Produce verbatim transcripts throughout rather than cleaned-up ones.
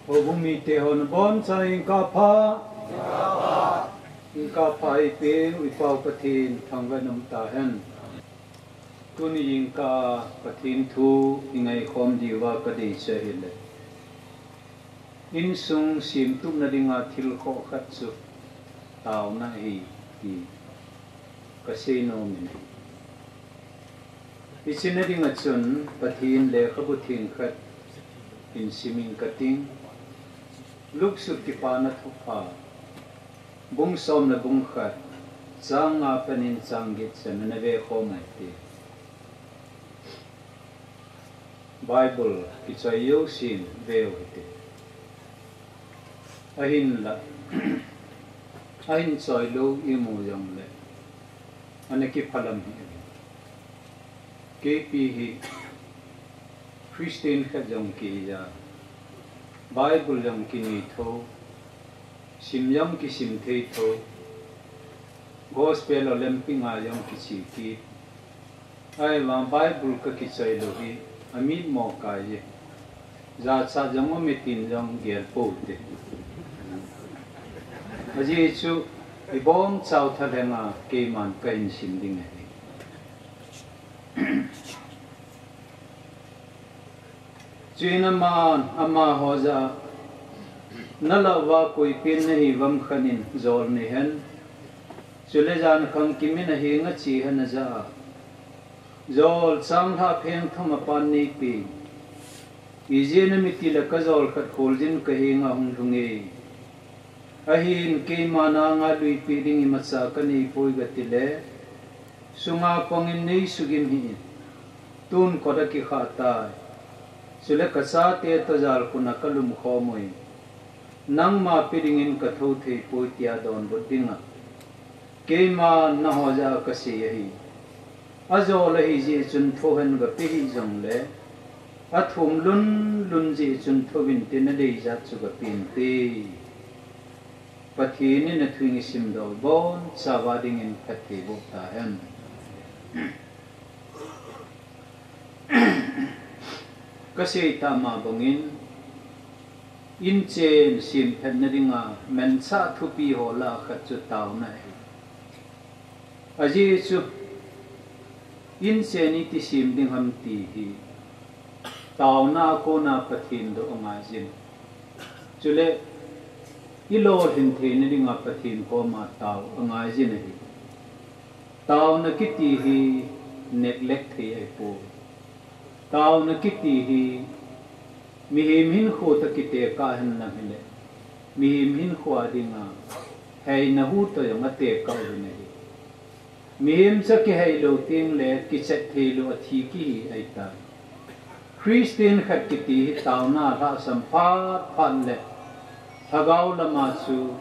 Houbung mite ho nabonchauvin jingkah pha. Jingkah pha eipeu i Pau Pathen thangvah in umtahen. Tuni jingkah Pathen thu ingaikhom diuva kadei chu ahile, insung semtupna dinga thil khoh khat chu taona ahi ti kasei nomin ahi. Hiche na dinga chun Pathen lekhabu theng khat hin simin kating. Luke sut Kipana Thupha, bung som le bung khat, chang nga panin chang get chan nave khom uhite. Bible kichoi jousen veu hite. Ahinla, ahin choi lou imu jongle, ana kiphalam hih. Keipi hi Christian khat jong kihi a, Bible jong kinei tho, sim jong kisim thei tho, Gospel Olympic a jong kiche kit. Ahivang Bible kakichoi lou hi amit mo kai e. Jachat jong um e tin jong gel pou hite. Ajeh chu ibonchauva thalhenga keiman kahin sim ding ahi. Chuin aman amaho jah a, nalah uva koipen nahiuvam khat in jol neihen. Chule jankhang kimin ahenga chehen ajah a, jol changlhah pheng thum apan neipen. Ijeh inem itile kajol khat kholjin kahenga hung lhunge. Ahin keima nanga luipeh ding imacha kaneipoi gatile, sunga pangin neisugim hih in. Tun kot akikhah tai. Chule kachate toh jalkhun a kalumkhom uvin. Nangma pe dingin kathou theipoi tia donbut dinga keiman naho jah a kasei ahi. Ajol ahijeh chun thouhen gape hih jongle, athum lunlun jeh chun thouvinte, nadei jat chu gapente. Pathen in athu isimdoh bonchauva dingin phatthei boh tahen. Kasei tah ma bangin, inchen semphatna dinga manchah thupi ho lah a khat chu taona ahi. Ajeh chu, inchen iti sem ding ham ti hi, taona a kona Pathen doh angaijin. Chule, ilolhin theina dinga Pathen koma tao angaijin ahi. Taona kiti hi neglect thei ahipoi. Taona kiti hi mihem hinkho toh kitekah henlang hile, mihem hinkho a dinga heina hu toh jong atekah uvin ahi. Mihem chu akiheilou tengle kichat theilou athi kihi ahitai. Christian khat kiti hi taona alhahsam phat phat le lhagao lama chu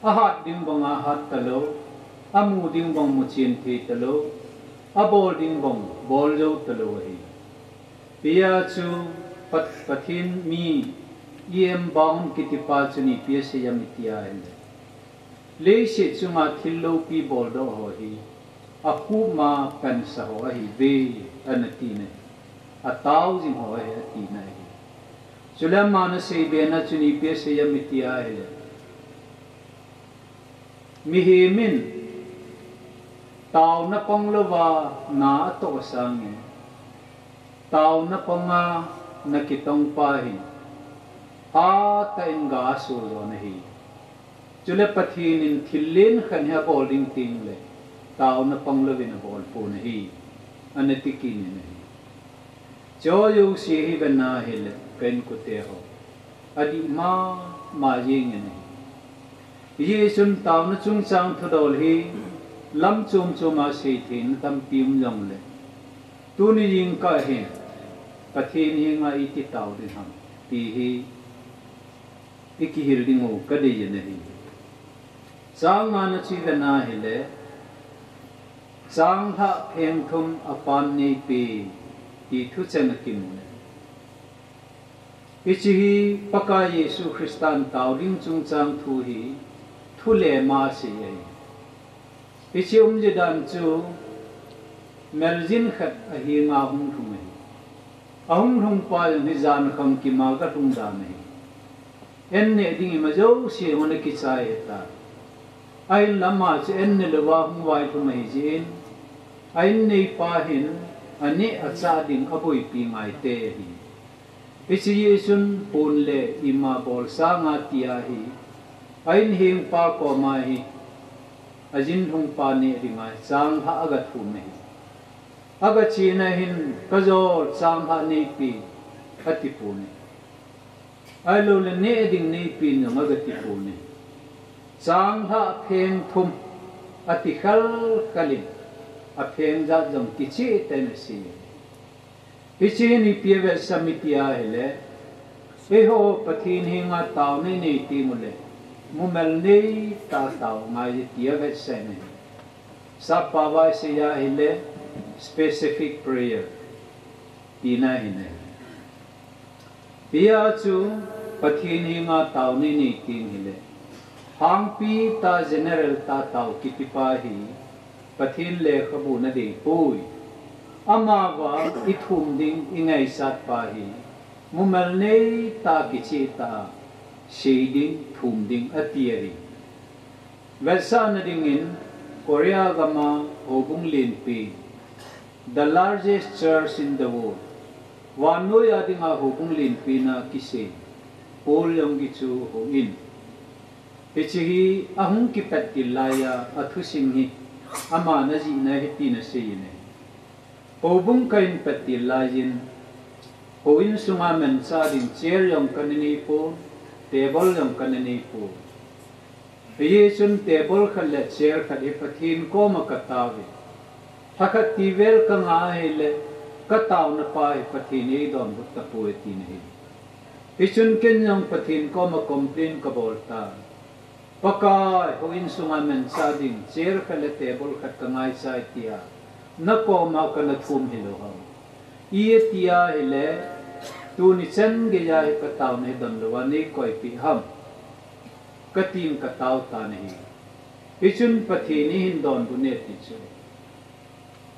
ahat ding banga hat talou, amu ding bang muchen thei talou, abol ding bang bol jou talou ahi. Hijeh a chu Pat-, Pathen mi E M Brown kitipa chun ipi asei em iti ahile, leiset chunga thil loupi boldoh ho hi aphup ma pansa ho ahiuve, anati ahi. Atao jing ho ahi, ati ahi. Chule aman asei bena chun ipi asei em iti ahile, mihem in taona pang louva na atoh sangin, taona panga na kitongpa hin hatah in ga aso jo ahi. Chule Pathen in thil len khat hi abol ding tengle, taona pang louvin abol pon ahi, anati kit in ahi. Chujouse hi vena hile, ka inkote ho, adih mama jeng in ahi. Hijeh chun taona chungchang thudol hi lam chom choma sei theina tampi um jongle, tuni jingkah hin Pathen henga iti tao ding ham ti hi ikihil diu kadei in ahi. Chang ngana chu ivena hile, changlhah pheng thum apan neipen ti thucheng akimu e. Hiche hi Pakai Jesu Christan tao ding chungchang thu hi, thu lema asei ahi. Hiche umji dan chu, meljin khat ahenga hung lhung ahi. Ahung lhungpa jong hi jankhang kima galhung dan ahi. An neh ding ima jouse hung ana kichai hita. Ahinlah ama chu an ne louva hung vailhum ahi jeh in, a in neipa hin aneh achah ding aboipi ngaite ahi. Hiche jeh chun pon le ima bol sanga tia hi, a inhengpa koma hi, ajinlhungpa neh dinga changlhah aga thum ahi. Aga chena hin, kajol changlhah neipe, ati pon ahi. Ahiloule neh ding neipen jong aga ti pon ahi. Changlhah pheng thum, ati khalkhal in, apheng jat jong kicheh tah in asei. Hiche hi ipi avetsah em iti ahile, eiho Pathen henga taona inei tengule, mumel neitah a tao ngai tia avetsah in ahi. Sappao a isei ahile, specific prayer, tina ahi. Hijeh chun Pathen henga taona inei teng hile, hangpi tah general tah a tao kitipa hi Pathen lekhabu na deipoi. Amavang ithum ding, ingaisatpa hi mumel neitah a kicheh tah a sei ding, thum ding ati ahi. Vetsahna dingin Korea gama houbung lenpen, the largest church in the world, vannoi a dinga houbung lenpen a kisei, Paul Yonggi Cho houin, hiche hi ahung kipat til laiya athusim hi aman ajihna hitin asei in ahi. Houbung kahin pat til laiyin, houin sunga manchah ding chair jong kana neipon, table jong kana neipon. Hijeh chun table khat le chair khat hi Pathen koma kataove. Lhakhat tivel kangah ahile, kataonapa hi Pathen in eidonbut tapoi atin ahi. Hichun ken jong Pathen koma complain kabol tai. Pakai, houin sunga manchah ding chair khat le table khat kangaisai tia nakoma kana thum hilou ham? Iti ahile, tuni chan geiya hi kataona hi donlouva neikoipeh ham, katin katao tan ahi. Hichun Pathen in eihin donbut e ti chu,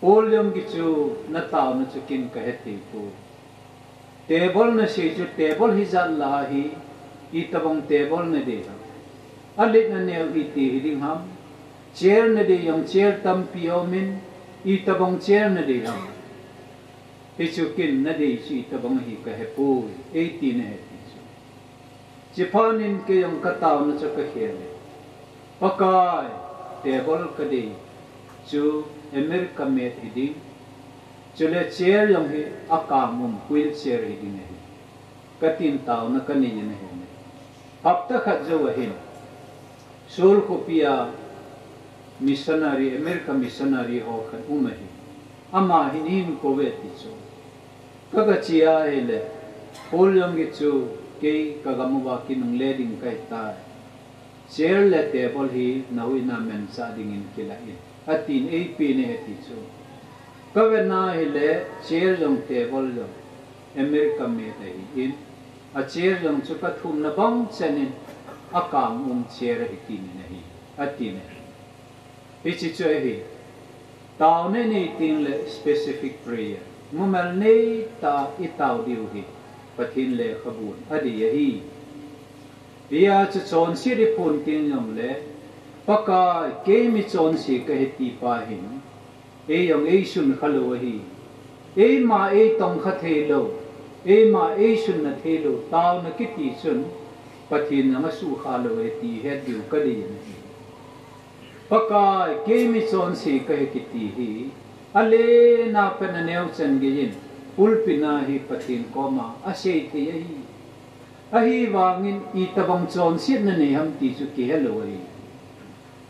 Paul Yonggi Cho, nataona chu ken kahethei poi. Table nasei chu table hijat lah a hi, itobang table nadei ham? Alet aneo iti hiding ham? Chair nadei jong chair tampi aumin, itobang chair nadei ham? Hichu ken nadei chu itobang ahi kahepoi, eiti nahi ti chu. Chuphat in kei jong kataona chu kakhel e. Pakai, table kadei chu America made hiding, chule chair jong hi akang um wheelchair hiding ahi, katin taona kanei in ahi. Hapta khat jou ahin, Seoul khopia missionary, America missionary ho khat um ahi. Ama hin eihin kouve ti chu, kagache ahile, Paul Yonggi Cho, kei kagam uva kinungle ding kahitai. Chair le table hi nahouin a manchah dingin kilah in, atin, eipeh nahi ti chu. Kavet na ahile chair jong table jong America made ahin, a chair jong chu kathumna bang chan in akang um chair ahi tin ahi, atin ahi. Hiche chu ahi, taona inei tengle specific prayer, mumel neitah a itao diu hi Pathen lekhabun adei ahi. Hijeh chun chonset iphon teng jongle, Pakai, kei mi chonse kahi tipa hin, ei jong eisun khalou ahi. Eima eitongkha theilou, eima eisunna theilou taona kiti chun, Pathen jong asuhkhah lou ahi ti het diu kadei in ahi. Pakai, kei mi chonse kahi kiti hi, alena pat a neochan geiyin pulpit a hi Pathen koma asei thei ahi. Ahivangin itobang chonsetna nei ham ti chu kihelou ahi.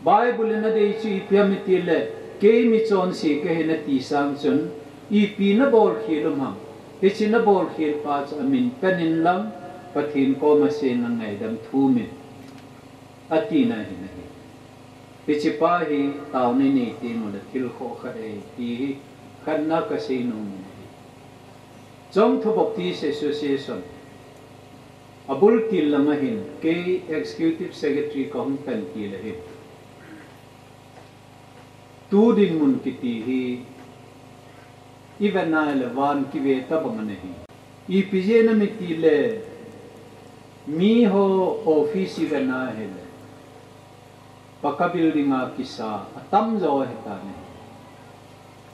Bible in adei chu ipi ham itile, kei mi chonse kahi nati sang chun, ipi nabolkhel um ham? Hiche nabolkhel pa chu amin pen inlang, Pathen koma sei inlang ngaidam thum in, atina ahi nahi. Hichepa hi taona inei tengule thil khoh khat ahi ti hi khatna kasei nom in ahi. Chongthu Baptist Association abul til langa hin kei Executive Secretary kahung pan til ahin, tu dinmun kiti hi ivet na ahile van kive tobang ana hi. Ipi jeh ham itile, Miho office ivet na hile, paka building a kisa atamjo ahitan ahi.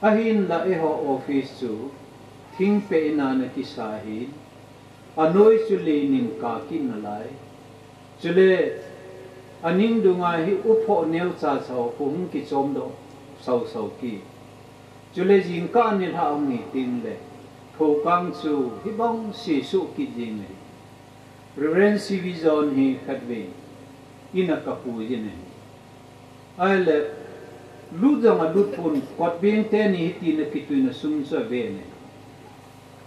Ahinla eiho office chu thingpeh in a ana kisa ahin, anoi chu leining kakit nalai. Chule aning dunga hi uphoh neocha cha ho khu hung kichomdoh sausau kit. Chule jingkah nilhah hung hi tengle, thoukang chu hibang se soh kit jeng ahi. Reverend C V John hi khatvei in a kapui jin ahi. Ahile, lut jong alut pon, kot beng teni hitin akituina sum chu ave in ahi.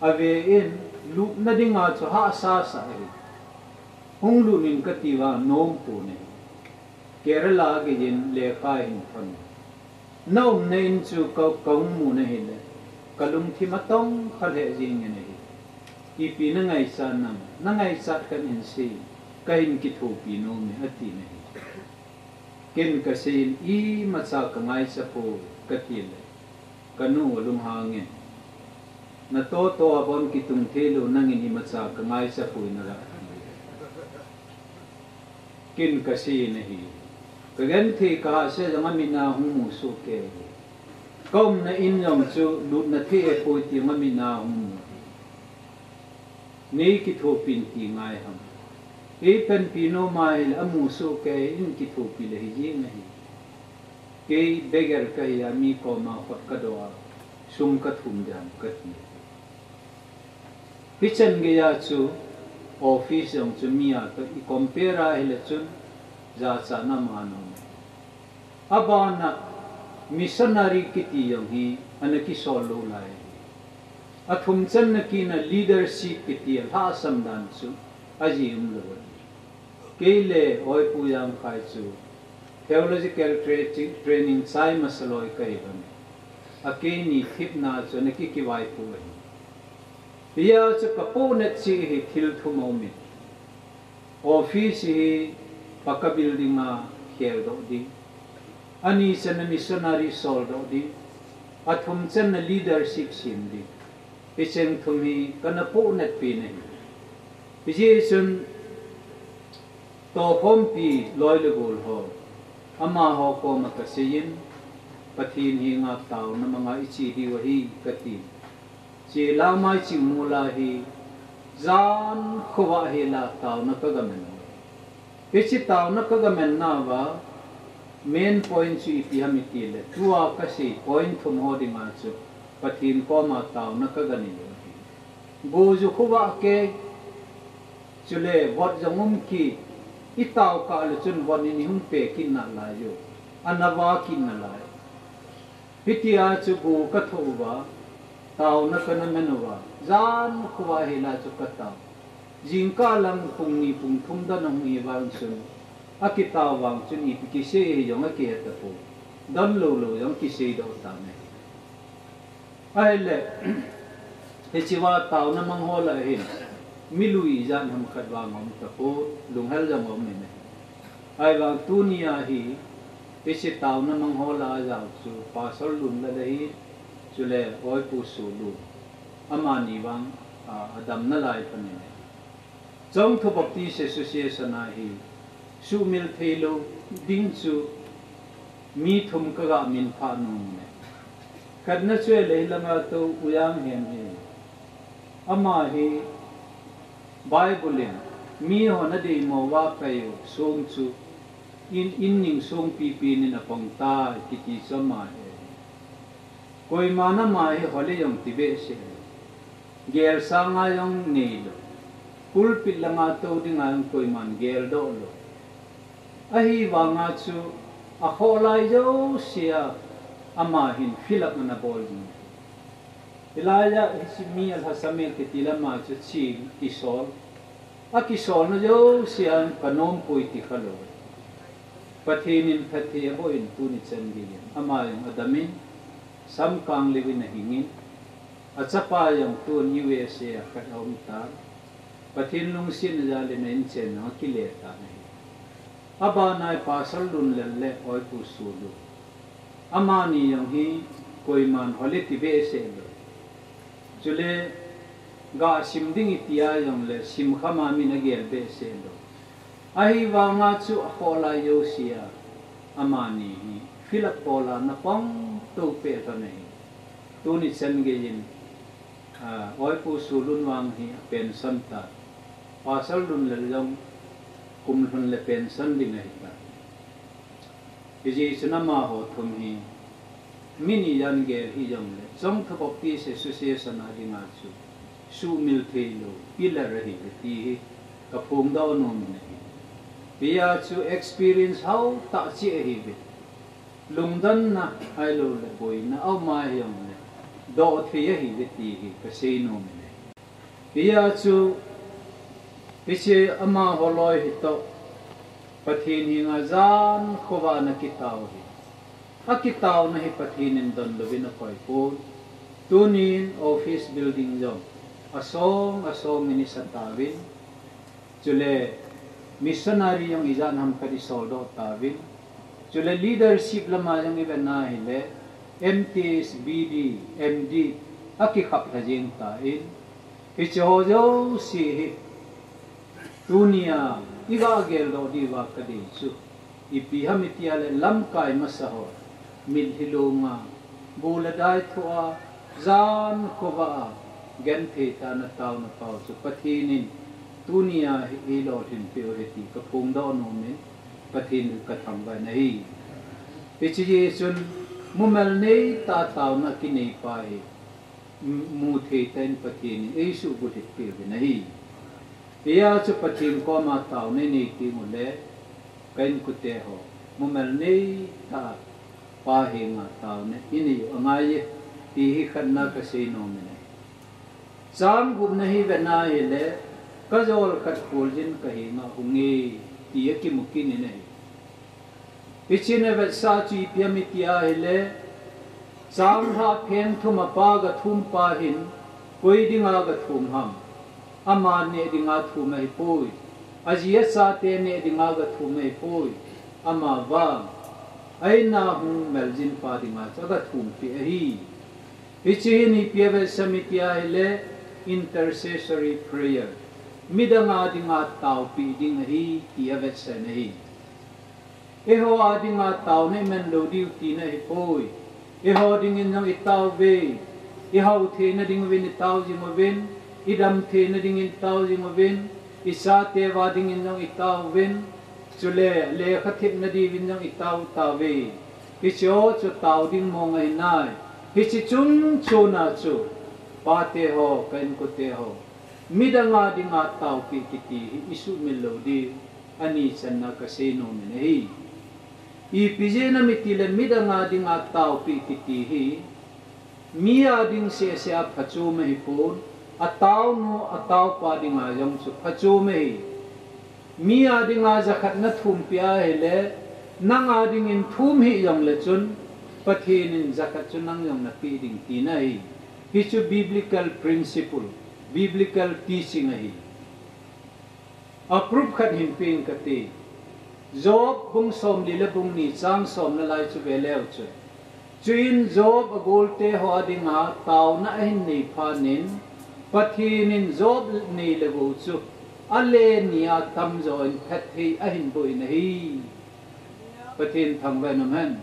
Ave in, lutna dinga chu hahsa sah ahi. Hung lut in kati vang nom pon ahi. Kerala gei in lekha hin thot in, na umna in chu ka, kahung mu na hile, kalungthim atongkha lheh jeng in ahi. Ipi nangaichat nam, nangaichat khat in sei, kahin kithopi nom e, atin ahi. Ken kasei in, imacha kangaicha poi, katile, kanu alunghang in, natoh toh a bon kitung theilou nangin imacha kangaicha poi nala, ati. Ken kasei in ahi. Kagenthei kahahsa jong amit na hung mu soh kei. Kaumna in jong chu lutna thei ahipoi ti jong amit na hung mu ahi. Nei kithopin ti ngai ham. Eipanpi nom ahile amu soh kei in kithopi le hijeng ahi. Kei beggar kahi a mi koma khut kadoh a, sum kathum ding ham kati. Hichan geiya chu office jong chu mi a toh i compare ahile chun jachatna aman um. Abana missionary kiti jong hi ana kisol lou lai. Athum channa kit na leadership kiti alhahsam dan chu aji umlou ahi. Kei le Oipu Jangkhai chu theological tra-, training chai masa loi kahi uve. Akeini thepna chu ana kikivaipo ahi. Hijeh chun kapohnat cheh hi thil thum aumin. Office hi paka building a kheldoh ding. Ani channa missionary soldoh ding. Athum channa leadership sem ding. Hicheng thum hi kana pohnat pen ahi. Hijeh chun tohkhompi loi le gol ho, amaho koma kaseiyin, Pathen henga taona manga iche diu ahi kati. Chelangmai Chingmol a hi jan khovah hela taona kagaman u. Hiche taona kagamanna uva main point chu ipi ham itile, tua kasei point thum ho dinga chu Pathen koma taona kaganei u ahi. Goju khovah kei, chule vot jong um kit, itao kah le chun vot in ihung pe kit nalai u, ana va kit nalai. Hitia chu go kathoh uva, taona kana man uva, jan khovah hela chu katao. Jingkah lang pung ni pung thum don ahung hi vang chun, akitao vang chun ipi kisei hi jong akihe tapon. Don lou lou jong kiseidoh tan ahi. Ahile, hichea taona mang ho lah a hin, milui ijat ham khat vang aum tapon, lunghel jong aum in ahi. Ahivang tunia hi, hiche taona mang ho lah a jao chu Pastor Lunlal ahin, chule Oipu Solun, amani vang, a, adam nalai pon in ahi. Chongthu Baptist Association a hi suhmil theilou ding chu mi thum kaga minphah nom e. Khatna chu ahile hilanga tou U Janghem hi. Ama hi Bible in mihon adeimo uva apai u song chu in, in ning song pipi in apang tai kiti chu ama hi. Koiman ama hi hole jong ti behseh lou. Gel sanga jong nei lou. Pulpit langa tou dinga jong koiman geldoh lou. Ahivanga chu akhoh lai jousea ama hin fill up ana bol jing. Hilaiya hiche mi alhasam e kiti lama chu chi kisol. Akisolna jousea kanom poi ti khalou. Pathen in phatthei aboh in tuni chan geiyin ama jong adam in, samkang lheh in ahing in, achapa jong tun U S A a khat aum tan. Pathen lungsetna jal in a inchen jong akile tan ahi. Abana hi Pastor Lunlal le Oipu Solun. Amani jong hi koiman hole ti behseh lou. Chule Ga sim ding iti a jongle, sim khama min agel behseh lou. Ahivanga chu akhoh lai jousea, amani hi fill up bola napang tou peh lhon ahi. Tuni chan geiyin, a, Oipu Sulunvang hi apension ta. Pastor Lunlal jong kum lhun le pension ding ahi ta. Hijeh chun amaho thum hi, mi ni jan gel hijongle, Chongthu Baptist Association a dinga chu suhmil theilou pillar ahiuve ti hi kaphongdoh nom in ahi. Hia chu experience hao tah cheh ahiuve. Lungdonna ahilou le boina aum a hijongle, doh thei ahiuve ti hi kasei nom in ahi. Hia chu, hiche amaho loi hitoh, Pathen henga jan khovah ana kitao hi. Akitaona hi Pathen in donlouvin akoipon. Tunin office building jong asong asong in isa tauvin. Chule missionary jong ijat ham khat isoldoh tauvin. Chule leadership lama jong ivet na hile, M T S, B D, M D, akikhap lha jeng tan. Hiche ho jouse hi, tunia iga geldoh diuva kadei chu, ipi ham itia le lamkai masa ho, mitlhi longa, bu le dai thoa, jan khovah a, genthei tah a ana taona pau chu Pathen in tunia hi eilolhin peh u ahi ti kaphongdoh nom in, Pathen kathangvah in ahi. Hiche jeh chun mumel nei tah a taona kinei pa hi, mu thei tah in Pathen in eisuhbulhit peh uvin ahi. Hia chu Pathen koma taona inei teng ule, ka inkote ho, mumel nei tah a Pa henga taona inei u angaiye, ti hi khatna kasei nom in ahi. Chang gupna hi vetna hile, kajol khat kholjin kahenga hunge, ti akimu kit in ahi. Hichea vetsah chu ipi ham itia hile, changlhah pheng thum a pa gathum pa hin, koi dinga gathum ham? Ama neh dinga thum ahipoi. Aji achate neh dinga gathum ahipoi. Amavang, a-inna hung meljin pa dinga chu agathum peh ahi. Hiche hin ipi avetsah ham itia hile, intercessory prayer. Midang a dinga taopeh ding ahi, ti avetsah in ahi. Eiho a dinga taona iman lou diu tina ahipoi. Eiho dingin jong itaove. Ihao theina dinguvin itao jing uvin. Idam theina dingin itao jing uvin. Ichateu a dingin jong itaovin. Chule lekha thepna diuvin jong itao taove. Hicheho chu tao ding mong ahinai. Hiche chungchona chu, pate ho, ka inkote ho, midang a dinga taopeh kiti hi isuhmil lou diu ani channa kasei nom in ahi. Ipi jeh ham itile midang a dinga taopeh kiti hi, mi a ding sehseh a phachom ahipon, ataonu, ataopa dinga jong chu phachom ahi. Mi a dinga jakhat nathum peh ahile, nang a dingin thum hih jongle chun, Pathen in jakhat chu nang jong napeh ding tina ahi. Hichu biblical principle, biblical teaching ahi. A proof khat hin peng kate. Job bung somli le bung ni chang somna lai chu veleu chun. Chuin Job agolte ho a dinga taona ahin nei phat in, Pathen in Job nei le gou chu, ale nia tamjo in phatthei ahin boh in ahi. Pathen thangvah in umhen.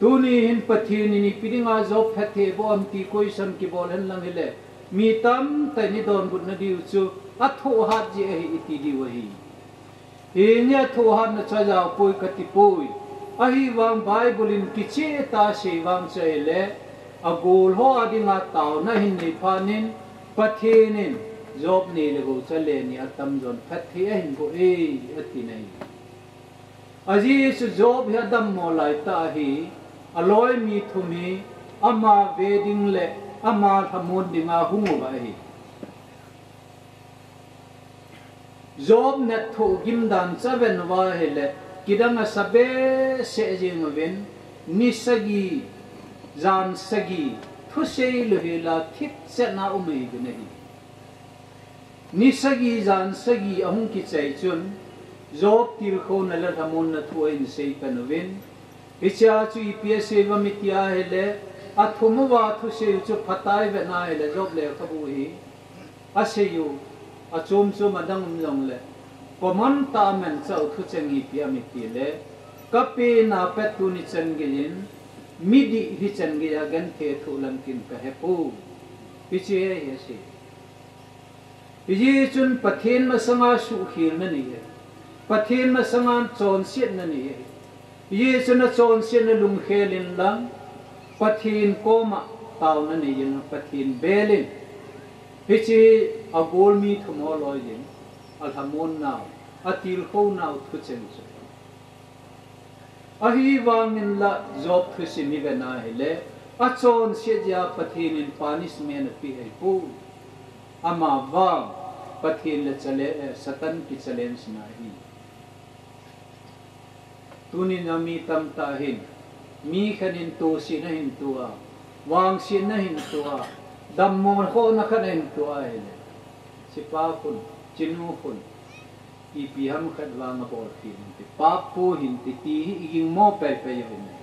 Tuni hin Pathen in ipi dinga Job phatthei aboh ham ti question kibol henlang hile, mi tamtah in idonbutna diu chu, athohhat jeh ahi iti diu ahi. Henge, athohhatna chu ajaopoi katipoi. Ahivang Bible in kichehtah a asei vang chu ahile, agol ho a dinga taona ahin nei phat in, Pathen in Job nei le gou chu ale nia tamjon phatthei ahin boh e, ati in ahi. Ajeh chu Job hi adammo laitah hi, aloi mi thum hi, ama ve ding le ama lhamon dinga hung uva ahi. Job netthoh gimdan chu aven uva ahile, kidang asa behseh jeng uvin, ni sagi, jan sagi, thusei louhela thipchetna um ahiuvin ahi. Ni sagi jan sagi ahung kichai chun, Job tilkhouna le lhamonna thu ahin seipan uvin, hichea chu ipi asei uvem itia ahile, Athum uva thusei u chu phatai ve nai le Job lekhabu hi asei u, achom chom adang um jongle, common tah a manchah u thucheng hi ipi ham itile, ka pen a pat tuni chan geiyin midih hichan geiya genthei thoh lam kin ka hepoi. Hiche hi asei. Hijeh chun Pathen masanga suhkhelna nei ahi. Pathen masanga chonsetna nei ahi. Hijeh chun achonsetna lungkhel inlang, Pathen koma taona nei in, Pathen bel in. Hiche hi agol mi thum ho loi in alhamon nau, atilkhou nau thucheng chu. Ahivangin la Job thusim hi ve nai le, achonset jeh a Pathen in punishment apeh ahipoi. Amavang Pathen le chale-, eh, Satan kichallenge na ahi. Tunin a mi tamtah hin, mi khat in tosetna hin toh a, vangsetna hin toh a, dammo khohna khat in toh a ahile, chepa khun, chenu khun, ipi ham khat vang abol kit inte, pap po hinte ti hi iging mo pei pei u ahi.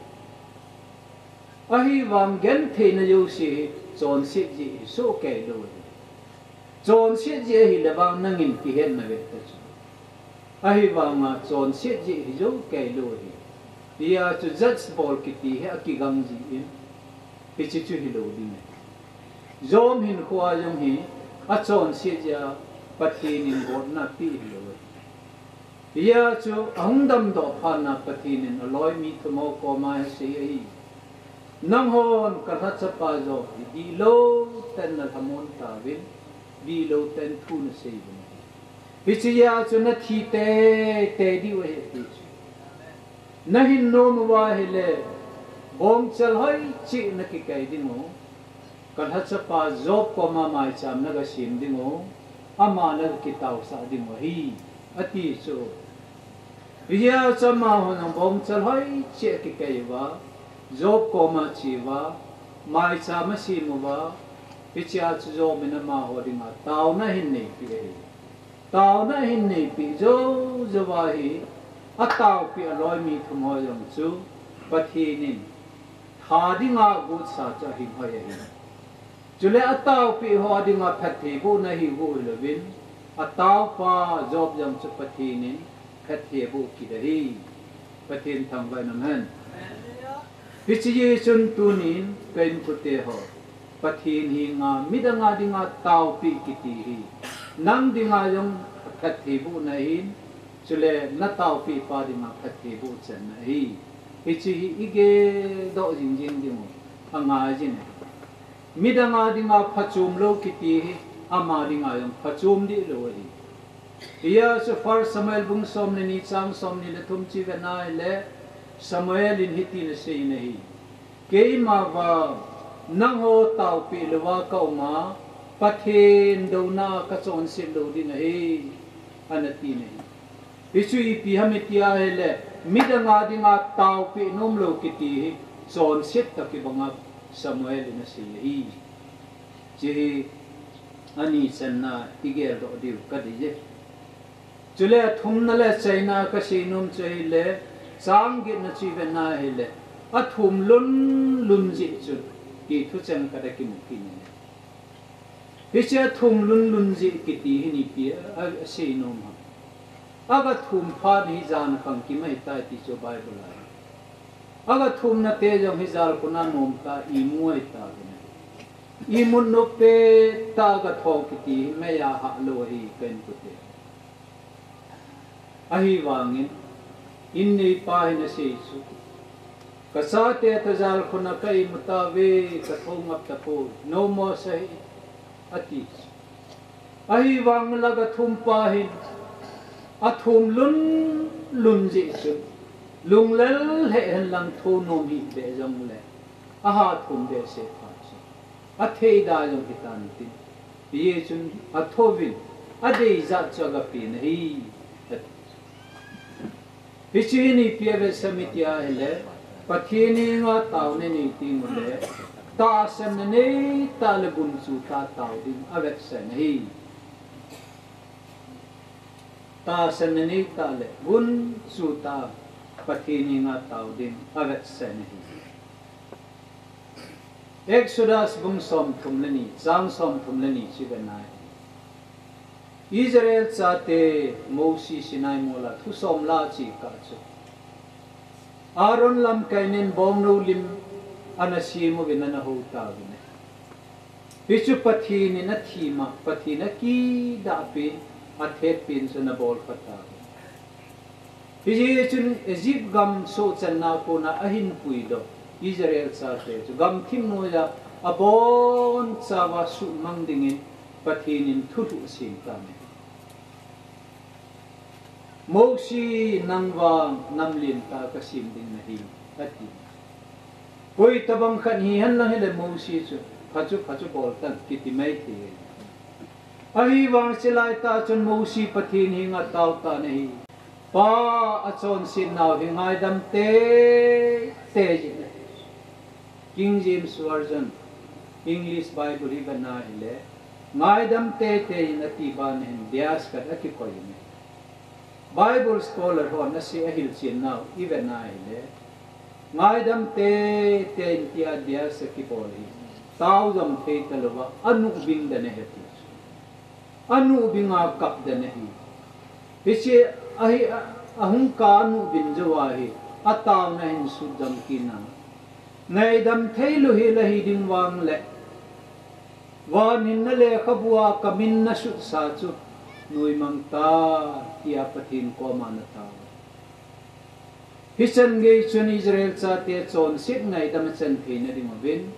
Ahivang gentheina jouse hi chonset jeh hi sohkei lou ahi. Chonset jeh ahile vang nangin kihetna ve ta chu. Ahivanga chonset jeh hi jou kei lou ahi. Hijeh chun judge bol kiti hi akigang jin, hiche chu hilou ding ahi. Job hinkhoa jong hi achonset jeh a Pathen in gotna apeh hilou ahi. Hijeh chun ahung damdoh phat na Pathen in aloi mi thum ho koma asei ahi. Nanghon kalhachapa Job hi dihlou tah in nalhamon tauvin, dihlou tah in thu nasei uvin ahi. Hiche jeh a chu nathi teitei diu ahi ati chu. Nahin nom uva ahile, bongchal hoi cheh nakikai diu. Kalhachapa Job koma maicham nagasem diu, ama nagakitaosah diu ahi, ati chu. Hijeh chun amahon bongchal hoi cheh akikai uva, Job koma ache uva, maicham asem uva, hichea chu Job in amaho dinga taona ahin neipeh ahi. Taona ahin neipeh jou jouva hi, ataopeh aloi mi thum ho jong chu Pathen in that dinga gotsa chu ahin hoi ahi. Chule ataopeh ho dinga phattheibohna ahin boh hilouvin, ataopa Job jong chu Pathen in phatthei aboh kit ahi. Pathen thangvah in umhen. Hiche jeh chun tunin ka inkote ho, Pathen henga midang a dinga taopeh kiti hi, nang dinga jong phattheibohna ahin, chule nataopeh pa dinga phattheiboh channa ahi. Hiche hi igeldoh jingjing diu angai jin ahi. Midang a dinga phachom lou kiti hi, ama dinga jong phachom dihlou ahi. Hijeh chun First Samuel bung som le ni chang som ni le thum chu ive nai le, Samuel in hitin asei in ahi. Keima vang, nangho taopeh louva kaum a, Pathen douna a kachonset lou ding ahi, ana tin ahi. Hichu ipi ham iti ahile, midang a dinga taopeh nomlou kiti hi, chonset tah kibanga Samuel in asei ahi. Hiche hi ani channa igeldoh diu kadei e. Chule athumna le achaina kasei nom chu ahile, chang getna chu ive nai ahile, athum lunlun jeh chun, ti thucheng khat akimu kit in ahi. Hiche athum lunlun jeh kiti hi ipi a, asei nom ham. Agathum phat hi jan khangkim ahitai ti chu Bible a. Agathumna te jong hi jalkhun a nomtah a imu ahitauvin ahi. Imut nop pettah a agathou kiti hi meiya hahlou ahi ka inkote. Ahivangin, inneipa hin asei chu, kachate toh jalkhun a ka imu tauve, kathou ngap tapoi, nommo sa hih, ati chu. Ahivangin la agathumpa hin, athum lunlun jeh chun, lunglel hih hen lang thou nom hih beh jongle, ahathum behseh phat chu. Atheida jong hitan tin. Hijeh chun athouvin, adeijat chu agapen ahi, ati. Hiche hi ipi avetsah ham iti ahile, Pathen henga taona nei tengule, tahsanna neitah le gunchu tah a tao ding avetsah in ahi. Tahsanna neitah le gunchu tah a Pathen henga tao ding avetsah in ahi. Exodus bung somthum le ni, chang somthum le ni chu ivet na ahile, Israel chate Mosi Sinai mol a thusom la ache kah chu Aaron lamkai in bongnou lim ana sem uvin ana hou tauvin ahi. Hichu Pathen in athima, Pathen akidah pen, athet pen chu ana bol kha tauvin ahi. Hijeh chun Egypt gam sohchanna kona ahin puidoh Israel chate chu gamthip noiya abonchauva suhmang dingin Pathen in thulhuh asem tan ahi. Mosi, nang vang nam lentah kasem ding nahi, ati. Koi tobang khat hihen lang hile Mosi chu phachu phachu bol tan kiti maithei. Ahivang chulai tah chun Mosi Pathen henga atao tan ahi. Pa, achonset nau hi ngaidam teitei jin ahi. King James Version, English Bible hi ivet na ahile, ngaidam teitei jin ati ban ahin dash khat akikoi in ahi. Bible scholar hon asei ahilchen nau ivet na ahile, ngaidam teitei jin tia dash akibol hi, taojom thei talouva, anuhbing dan ahi ati chu. Anuhbing a kap dan ahi. Hiche ahi, a, ahung kap anuhbing jouva hi, ataona ahin sutjam kit in, ngaidam theilou hel ahi ding vangle, van hinna lekhabua kamin nasutsa chu noimang tan, tia Pathen koma ana tao. Hichan gei chun Israel chate chonset ngaidam achan theina dinguvin,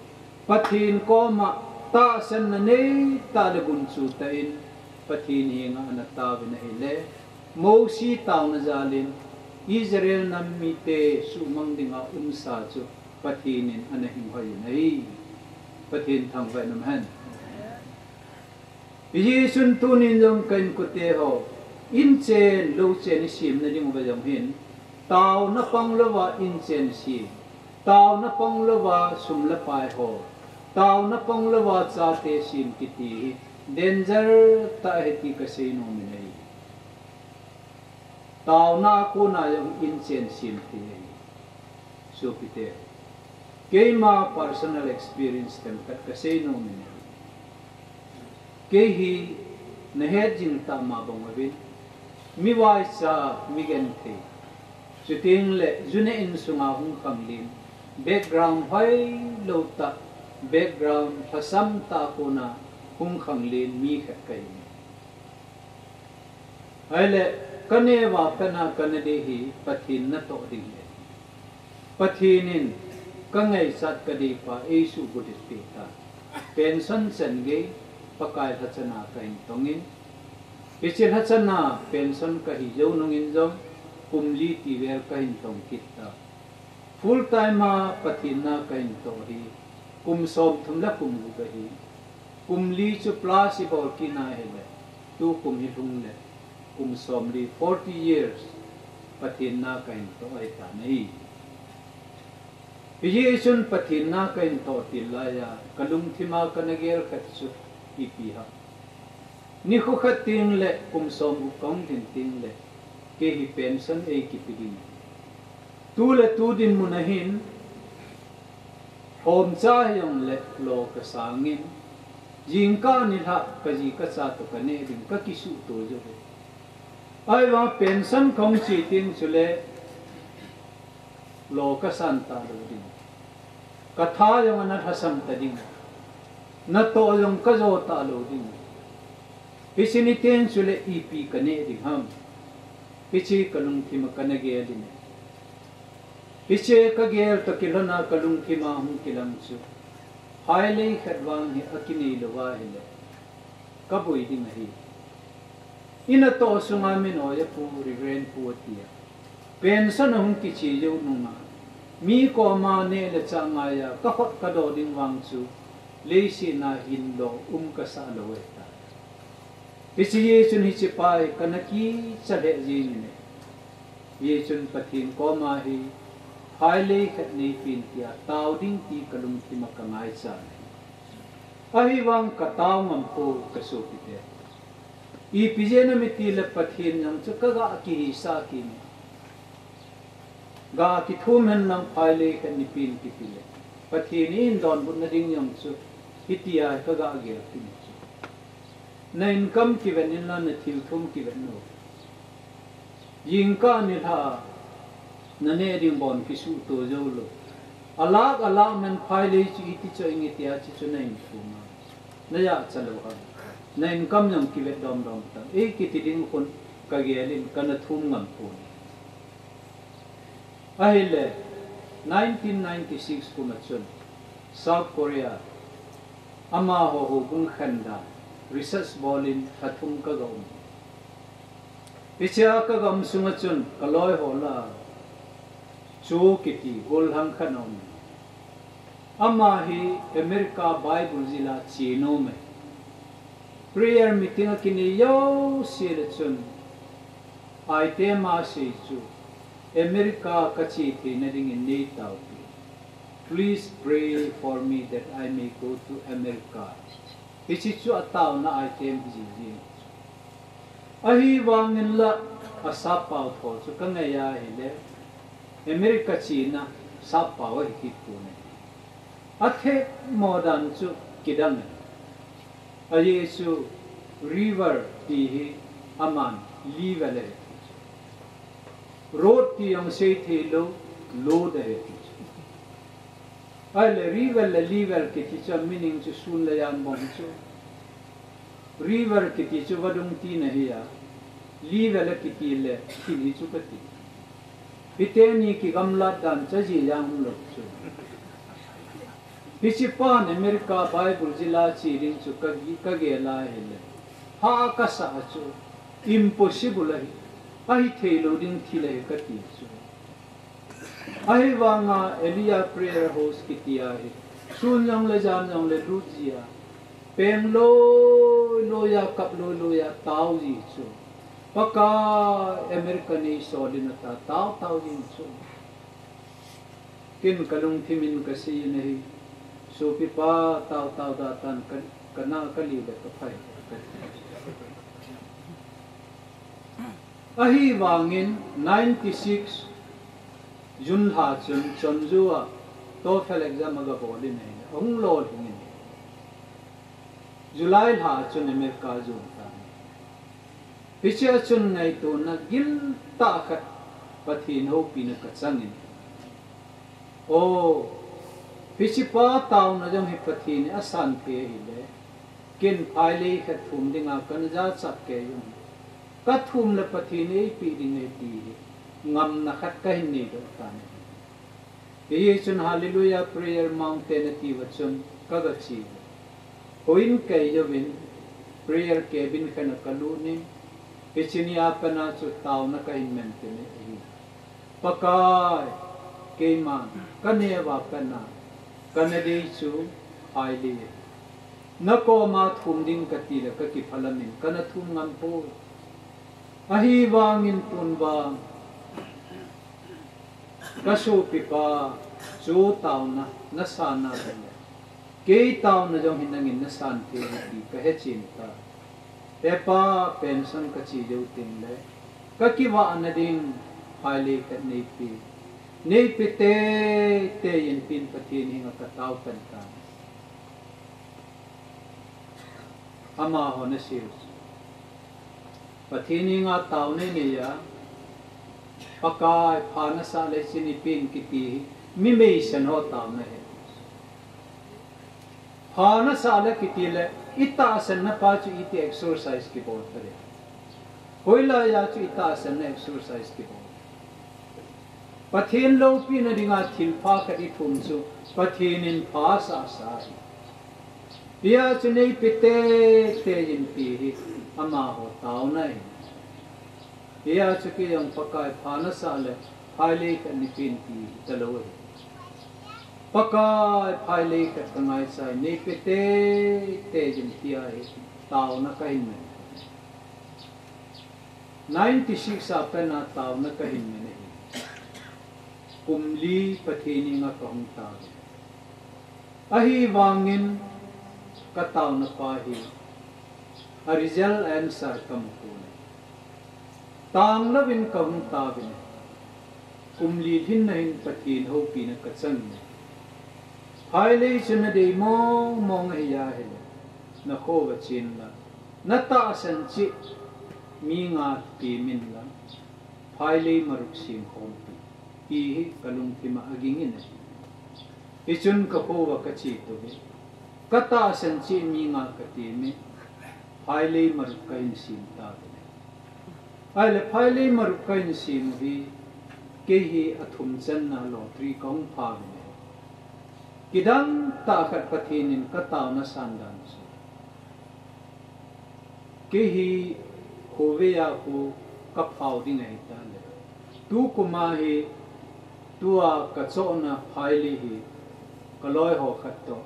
Pathen koma tahsanna neitah le gunchu tah in Pathen henga ana taovin ahile, Mosi taona jal in Israel nam mite suhmang dinga umsa chu Pathen in ana hinghoi in ahi. Pathen thangvah in umhen. Hijeh chun tunin jong ka inkote ho, inchen louchen isemna diuva jong hin, taona pang louva inchen sem, taona pang louva sum le pai ho, taona pang louva chate sem kiti hi danger tah ahi ti kasei nom in ahi. Taona a kona jong inchen sem thei ahi. Sopite, keima personal experience themkhat kasei nom in ahi. Kei hi nahet jing tah ma bang uvin, mi vaicha, mi genthei, chuteng le ju neh insunga hung khanglen, background hoilou tah, background lhasam tah a kona hung khanglen mi khat kahi. Ahile, kaneo a pat a kana dei hi Pathen natoh ding ahi. Pathen in kangaichat kadeipa eisuhbulhit peh tan. Pension chan gei Pakai lhachana kahin tongin, hiche lhachana pension kahi jou nungin jong kum li tivel kahin tong kit tan. Full time a Pathen na kahin toh hi kum somthum le kum gup ahi. Kum li chu plus ibol kit na ahile, tukum hi lhung le kum somli, forty years, Pathen na kahin toh ahitan ahi. Hijeh chun Pathen na kahin toh til laiya kalungthima kana gel khat chu ipi ham? Nikho khat teng le kum somgup kahung lhin teng le, kei hi pension eikipe ding. Tu le tu dinmun a hin, lhomcha hijongle lo kasangin, jingkah nilhah kaji kacha toh kaneh ding, kakisuhto jouve. Ahivang pension kahung che teng chule, lo kasan talou ding. Katha jong ana lhasam ta ding. Natoh jong kajo talou ding. Hiche ni teng chule ipi kaneh ding ham? Hiche kalungthima kana gel in ahi. Hiche kagel toh kilhona kalungthima hung kilang chu, phailei khat vang hi akinei louva ahile, kaboi ding ahi. Inatoh sunga min oiya pu, Reverend pu atia, pension ahung kiche jou nunga, mi koma neh le chah ngaiya kakhut kadoh ding vang chu, leiset a hin lo um kasah lou ahitai. Hiche jeh chun hichepa hi kana kicha lheh jengin ahi. Hijeh chun Pathen koma hi, phailei khat neipen tia tao ding ti kalungthima kangaichan ahi. Ahivang katao ngampoi kasopite. Ipi jeh ham itile Pathen jong chu kaga kihisah kit in ahi. Ga kithum henlang phailei khat neipen kitile, Pathen in donbutna ding jong chu hitia ka ga gel kit chu. Na income kivet in la na thil thum kivet in. Jingkah nilhah na neh ding bon kisuhto jou lou. A lakh a lakh man phailei chu iti choh inge tia chu chu na in thum a. Na jachat lou ham. Na income jong kivet domdom tan. Ei kiti ding khun ka gel in ka na thum ngam pon. Ahile, nineteen ninety-six kum a chun South Korea, amaho houbung khen dan research bol in lha thum ka ga um. Hichea ka ga um sunga chun ka loi ho lah a Cho kiti gollhang khat aum. Ama hi America Bible jila che nom e. Prayer meeting a kinei jouse le chun, item a sei chu, America ka che theina dingin nei taopi. Please pray for me that I may go to America. Hiche chu a taona item hi jing jing. Ahivangin la a sappao tho chu ka ngei ahile, America chena sappao ahi kit pon e. A themmo dan chu kidang e. Ajeh chu river ti hi aman liver ahi ti chu. Road ti jong sei thei lou, load ahi ti chu. Ahile river le liver kiti chu meaning chu sun le jan bang chu. River kiti chu vadung tina ahi a, liver le kiti le thil hi chu kati. Hiteni kigamlat dan cha ji jang um lou chu. Hiche pan America Bible jila che ding chu ka gi-, ka gel ahile, ha ka sa a chu impossible ahi, ahi thei lou ding thil ahi kati chu. Ahivanga Elijah Prayer House kiti ahi. Sun jong le jan jong le lut ji a, peng loi loi a, kap loi loi a tao ji chu. Pakai, America nei sol in ata tao tao ji chu. Ken ka lungthim in ka sei in ahi. Sopipa, tao tao da tan ka, ka na ka li le ka phai. Ahivangin ninety-six June lha chun Chonju a TOEFL exam a ga bol in ahi, ahung lolhing in. July lha chun America jon tan. Hichea chun ngaitona giltah khat Pathen houpina ka chang in. O, hiche pa taona jong hi Pathen in asan thei ahile, ken phailei khat thum dinga kana jachat kei jong, ka thum le Pathen in eipeh ding ahi ti hi ngamna khat kahin nei doh tan ahi. Hichun Hallelujah Prayer Mountain atiuva chun ka ga che. Houin kei jouvin prayer cabin khat a ka lut in, hiche nia pat a chu taona kahin maintain in ahi. Pakai, keiman ka neo a pat a kana dei chu phailei ahi. Na koma thum ding kati le ka kiphalam in kana thum ngam poi. Ahivangin tun vang ka sopipa, chu taona na san a le, kei taona jong hi nangin na san thei ahi ti ka hechen tai. He pa, pension ka che jou teng le ka kivahna ding phailei khat neipe, neipe teitei in tin Pathen henga ka tao pan tai. Amahon asei u chu, Pathen henga taona nei a, Pakai, pha nasah le hiche neipen kiti hi mi meisan ho taona ahi. Pha nasah le kiti le, i tahsanna pa chu iti exercise kibol ta le. Hoilai a chu i tahsanna exercise kibol. Pathen loupina dinga thilpha khat i thum chu Pathen in pha asah sah ahi. Hijeh chun neipe teitei in ti hi amaho taona ahi. Hijeh chun kei jong Pakai pha nasah le phailei khat neipen ti hi talou ahi. Pakai phailei khat ka ngaisah e, neipe teitei in ti ahi taona kahin nei. Ninety-six a pat a taona kahin nei ahi. Kum li Pathen henga kahung taovin. Ahivangin ka taona pa hi a result answer kamu pon. Tanglouvin kahung taovin. Kum li lhinna hin Pathen houpina ka chang in. Phailei chu nadei mong mong ahi ahile, nakho va chen la, natahsan cheh mi nga temin la, phailei maruk sem khompi, ti hi kalungthim a aging in ahi. Hichun kakho va kache toh hi, katahsan cheh mi nga katemin, phailei maruk kahin sem tauvin ahi. Ahile phailei maruk kahin sem u hi, kei hi athum channa lottery kahung pha uvin ahi. Kidang tah khat Pathen in kataona san dan chu, kei hi khovei a khu kaphau ding ahi tale, tukum a hi tua kachohna phailei hi kaloi ho khat toh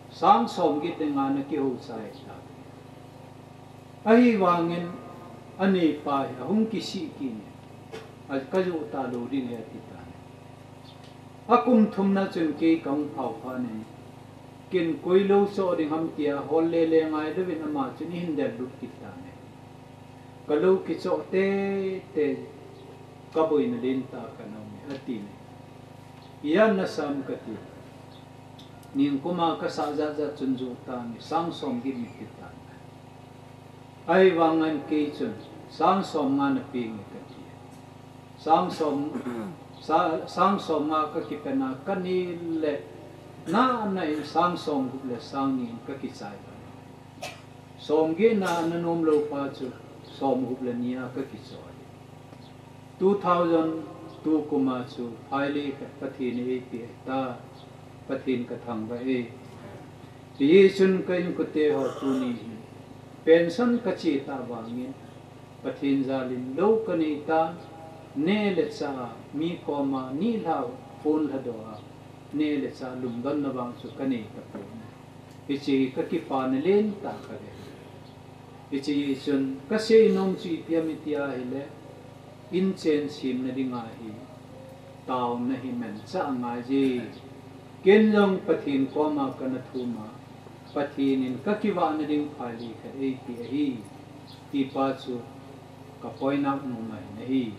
sang som get le nga ana kihou chai ta. Ahivangin aneipa hi ahung kisih kit in, a kajoh talou ding ahi ati tan. Akum thumna chun kei kahung phau phat in, ken koi lou choh ding ham tia hol le le ngailouvin ama chun eihin del lut kit tan. Kalou kichoh tete, kaboina lentah khat aume atin. Ijat nasam kati. Nikum a kasah jat jat chun joh tan, sang som get in kit tan. Ahivangin kei chun sang som nga napeng e kati. Sang som, sa-, sang som nga kakipehna kanei le, nana in sang som gup le sang ni in kakichai. Som get na ana nom lou pa chu som gup le ni a kakichoi. Two thousand two kum a chu phailei khat Pathen in eipeh ta, Pathen kathangvah e. Hichun ka inkote ho tuni hin pension kache tah vangin, Pathen jalin lou kanei tan, neh le chah a mi koma nilhah phone lhadoh a, neh le chah lungdonna vang chu kanei tapon. Hiche hi kakipana lentah khat ahi. Hiche hi chun kaseinom chu ipi ham iti ahile, inchen semna dinga hi taona hi manchah angai je. Ken jong Pathen koma kana thum a, Pathen in kakivahna ding phailei khat eipeh ahi, ti pa chu ka point out nom ahi nahi.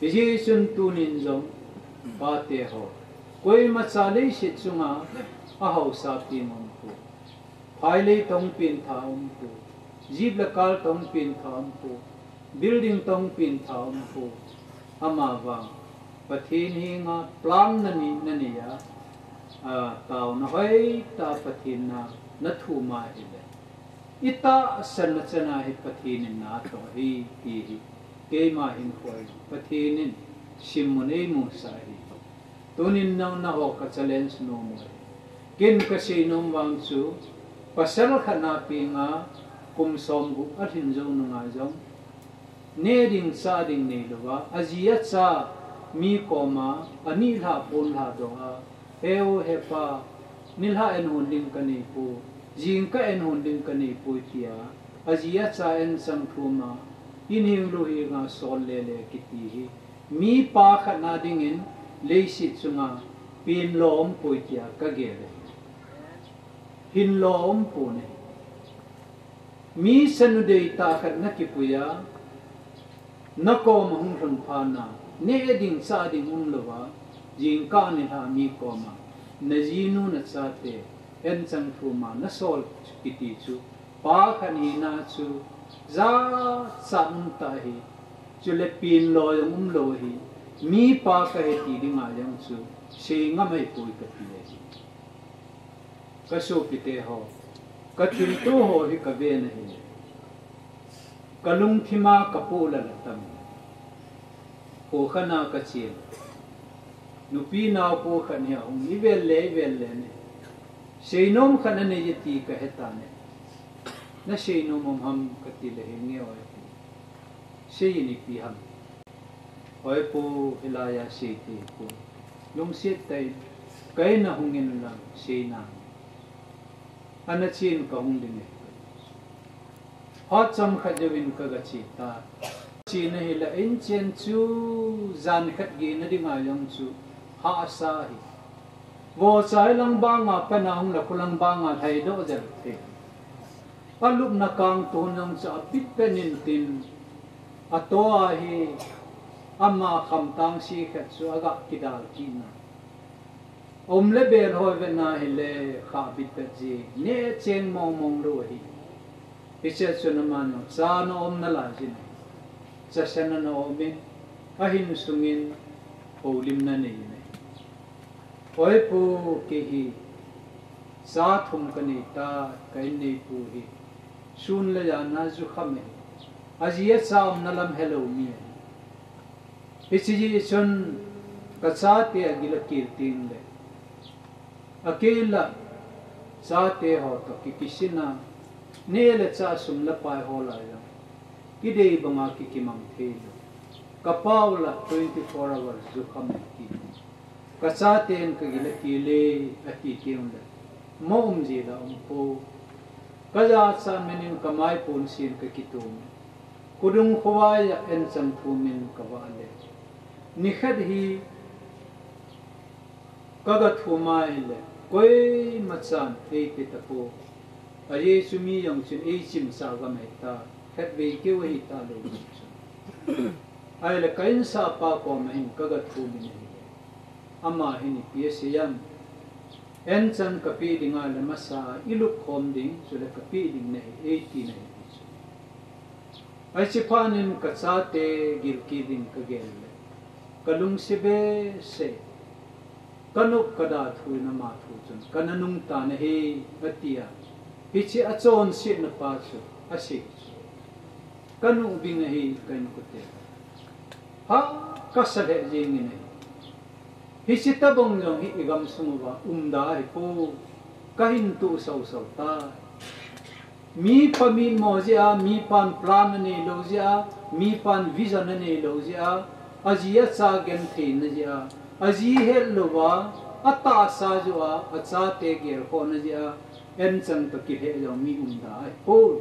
Hijeh chun tunin jong, pate ho, koimacha leiset chunga ahaosa pi ngam poi. Phailei toh hung pengtha um poi. Jeep le car toh hung pengtha um poi. Building toh hung pengtha um poi. Amavang Pathen henga plan nanei, nanei a, a, taona hoitah Pathen na nathum a ahile, itahsanna chana hi Pathen in natoh ahi ti hi keima hinkho a Pathen in simmun eimusah ahi. Tunin nang naho ka challenge nom u ahi. Ken kaseinom vang chu, pasal khat na penga kum somgup alhin jou nunga jong, neh ding chah ding neilouva, aji acha mi koma anilhah phone lhadoh a, he u he pa, nilhah eihon ding kaneipoi, jingkah eihon ding kaneipoi tia, aji acha eichang thum a, in hing lu henga sol lele kiti hi, mipa khat na dingin leiset chunga penlo umpoi tia kagel ahi. Hinlo umpon ahi. Mi chanu deitah khat nakipui a, nakoma hung lhun phat na, neh ding chah ding umlouva, jingkah nilhah mi koma, najinu nachate, eichang thum a nasol kiti chu, pa khat hina chu, jachat umtah ahi, chule penlo jong umlou ahi, mipa kahi ti dinga jong chu, seingam ahipoi kati ahi. Kasopite ho, kathilto ho hi kaven ahi. Kalungthim a kapoh lal atam. Kho khat na kachen. Nupi nao kho khat hi ahung, ivel le, ivel le ne. Seinom khat nanei e ti kahetan e. Naseinom um ham katile, henge o ati. Seiyin ipi ham. Oi pu, hilaiya seithei poi. Lungset tah in, kaina hung inlang, seina. Ana chen kahung ding e. Phat chomkhat jouvin kagache ta. Chena hile inchen chu jan khat gei na dinga jong chu hahsa ahi. Vohcha lang banga pana hung le khulang banga lhaidoh jel thei. Alupna kangtun jong chu abit pen in tin, atoh a hi ama khamtang se khat chu aga kidal kit na. Aum le bel ho vena hile kha bit bit ji, neh cheng mong mong lou ahi. Hiche chun aman jong cha ana om nalai jin ahi. Chasan ana om in, ahin sungin houlimna anei in ahi. Oi pu, kei hi cha thum kanei tai, ka in neipu hi sun le jan a jukham ahi. Aji acha umna lam helou mi ahi. Hiche jeh chun kachate agil akel teng le, akel a chate ho toh ki, kisin a, neh le chah sum le pai ho lai jong kidei banga ki, kimang thei lou. Ka pau la twenty four hours jukham ahi ti. Kachaten kagil akel e ati teng le, mo um jeh la um po. Kajachat man in kamai pon sen kakitom. Khudung khovai a anchang thum in kavah le, nikhat hi kaga thum a ahile, koima chan eiti tapou. Ajeh chu mi jong chun eichimsah gam ahitai, khatvei keu ahitalou chu. Ahile ka insahpa koma hin kaga thum in ahile, ama hin ipi asei em? Anchang kapeh ding ahile masa a ilup khom ding, chule kapeh ding nahi, eitin ahi ti chu. Hiche phat in kachate gilkel in kagel le, kalungset behseh, kanop kada thu in ama thu chun kana nungtan ahi, ati a. Hiche achonsetna pa chu asei chu, kanu bing ahi, ka inkote. Ha, kasa lheh jeng in ahi. Hiche tobang jong hi igamsung uva umda ahipoi, kahin toh sausau tai. Mipa mitmo jeh a, mipan plan aneilou jeh a, mipan vision aneilou jeh a, aji acha gentheina jeh a, aji hetlouva, atahsa joh a, achate gelkhohna jeh a, anchang toh kilheh jong mi umda ahipoi.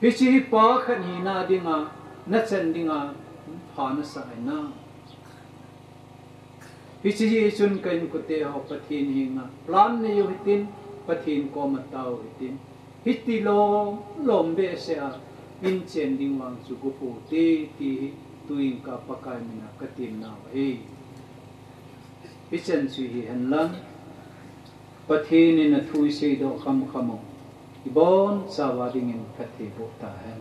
Hiche hi pa khat hina dinga, nachan dinga, pha nasah ahi na. Hiche jeh chun ka inkote ho Pathen henga plan neiu hitin, Pathen koma tao hitin. Hiti lom lom behseh a, in chen ding vang chu go poute ti hi, tuin ka Pakai mina katemnau ahi. Hichan chu hihen lang, Pathen in athu iseidoh khamkham u, ibonchauva dingin phatthei boh tahen.